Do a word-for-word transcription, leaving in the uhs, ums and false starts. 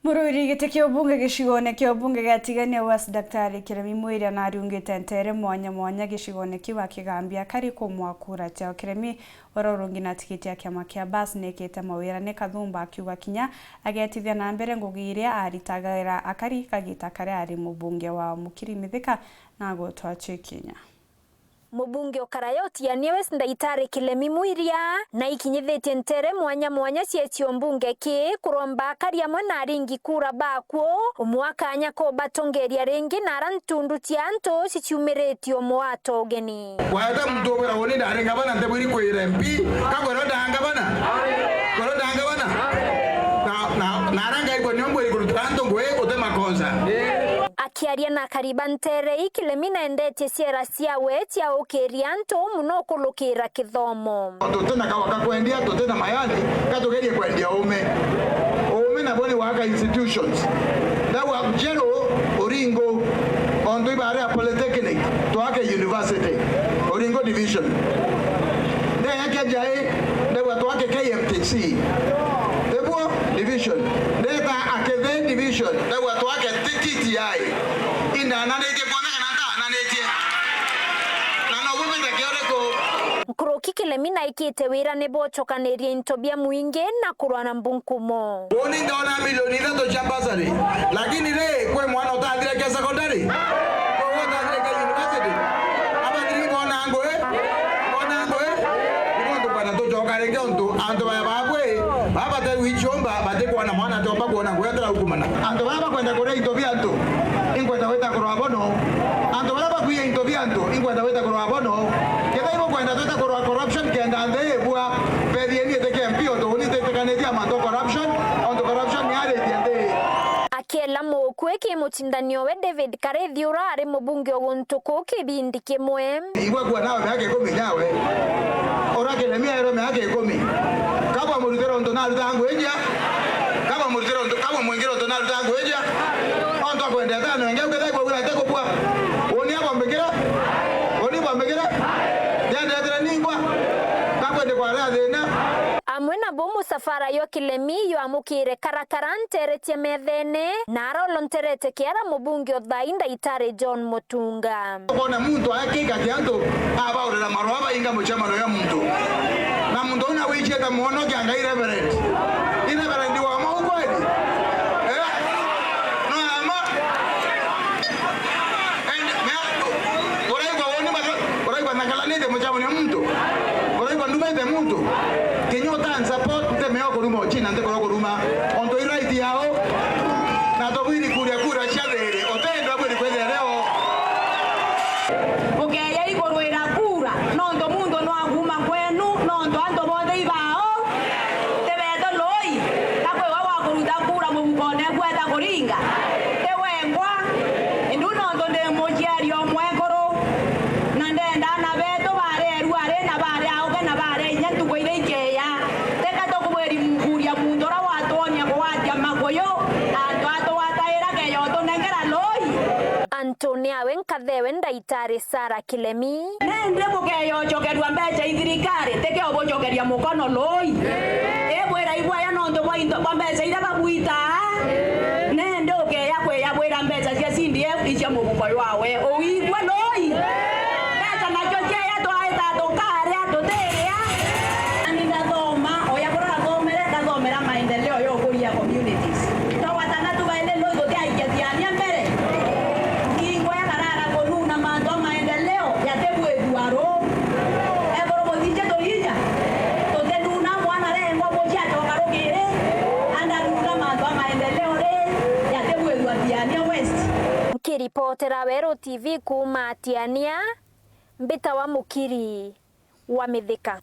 Kurwiri giti kia ubunge gicigone kia ubunge gia Tigania West, Daktari Kiremi Mwiria nariungite ntere mwanya mwanya gicigone kiu akigambia akari kumwa kura ciao. Kiremi uria urungi na tikiti ya kiama kia Bas nekite mawira ni kathumba akiuga kinya agetithia na mbere ngugi iria aritagira akari kagita karia ari mubunge wa Mukiri Mithika na agutwa cikinya. Mubunge o Karayotiania West Ndaitari Kilemi Mwiria naikinyithitie ntere mwanya mwanya cia cio mbunge ki kuromba akari amwe na aringi kura bakuo umwe akanya kubatongeria ringi na ara ntundu cia antu ciciumiritie umwe ata ugeni. Waeta muntu ubwira uni ndari ngavana ntibwiri kwira M P, kakwira nda ngavana? Kwira nda ngavana? Na, na, na ara ngaigua nio mbwiri kurutira antu ngui uti makosa. Akiaria na akari ba ntere ii, Kilemi naendetie ciera ciawe cia ukiria antu muno ukulukira kithomo. Tutina kawa ka kwendia, tutina mayani, ka tugerie kwendia uume. Uume nabo ni waka institutions. Ndauga Njeru, Uringo, ontu ibare ya polytechnic, twake university, Uringo division. Ndeya kia Njai, ndauga twake K M T C. Ibuo division. Ndeta Akethe division, ndauga twake T T I. Indananitie kwona kana ntananitie? Na no bubite kioriku? Nkuruki Kilemi naikite wira ni bocokaniria into bia mwingi na kurwa na mbunkumo. Uni ndona milioni ithatu cia bursary, lakini ri, kwi mwana utathire kia secondary? Kwi utathire kia university? Abathiri bona ngui? Bona ngui? Ni guntu kwenda tucoka ringi untu antu baya babwi, baba bate wichomba, batikwona mwana atiomba kwona ngui atira ukumana. Antu baba bakwenda kuria into bia antu, inkwenda gwita kurwa bono. Antu baria bakwiya into bia antu, inkwenda gwita kurwa bono. Kethira ibukwenda twita kurwa corruption kenda nthi ibua, bethieni ite kia M P untu uni ntitikanitie na mantu corruption, untu corruption ni aritie nthi. Akiela mukue ki mucindani owe David Karithi ura ari mubunge o guntu kuu kibindi kimwe. Igwe kuwa nawe miaka ikumi nyawe. Ura Kilemi aerwe miaka ikumi. Kabwa murutire untu naruta ngwinjia. Kabwa murutire untu, kabwa mwingire untu naruta ngwinjia. Ontu akwendete ano enge ukethagwa ura ate kubua. Uni abombikira. Uni bombikira. Yendetire ningwa. Kakwende kwa ria thina. Amwe nabo musafara yo Kilemi yo amukire karakara ntere cia methene na arolonterete kiara mubunge o thai Ndaitari John Mutunga. Ukona muntu akika kiantu abaurira marua bainga mucemano ya muntu. Na muntu una wichete mwono kia Ngai reverend. Ni reverend wa mau kweli? Eh? No ama? And, me-, uraigua woni baka-, uraigua nakalanite mucemano ya muntu? Uraigua ndumite muntu? Kinya utan support ntemeo kuruma uchina ntikoro kuruma. Onto i right yao. Na tubwiri kuria kura cia thiri. Utendwa bwiri kwithia leo. Bukeya igurwira kura, nontu muntu no aguma kwenu, nontu antu bonthe ibao. Tibeto lui, ka kwiwe wa kuruta kura mubukone gweta kuringa. Ti wengwa. Indu nontu ndi muciari o mwekuru, na ndenda ana betu bari erua ari na bari auke na bari inya ntuku iria ikeya. Teka tukubwiri mukuria muntu uria watwonia kugwatia makuyu, antu atugwataira keya utunengera lui. Antuni awe nkathewe Ndaitari Sarah Kilemi. Nindi bukeyocokerua mbeca i thirikari, tikio bucokeria mukono lui. Ibwira ibwaya nontu bwa into, bwa mbeca iria babwitaa. Nindi ukeya kwiyabwira mbeca cia C D F i cia mubuko jwawe. Uigua lui? Mbeca nacio cieya twaita tukaria, tutiria. Ani ndathoma, oya buria ndathomere, ndathomera maendeleo ya ukuria communities. Twagwatana tubaende lui tutiaikia thiania mbere. Ngingo ya karara kununa mantu a maendeleo yatibwithua ru. Ekuru mutinje turinya, tutinuna mwana rengwa muci acoka rukiri, andanuna mantu a maendeleo ri, yatibwithua Tiania West. Nkiripotera Weru T V kuuma Tiania, mbitawa Mukiri wa Mithika.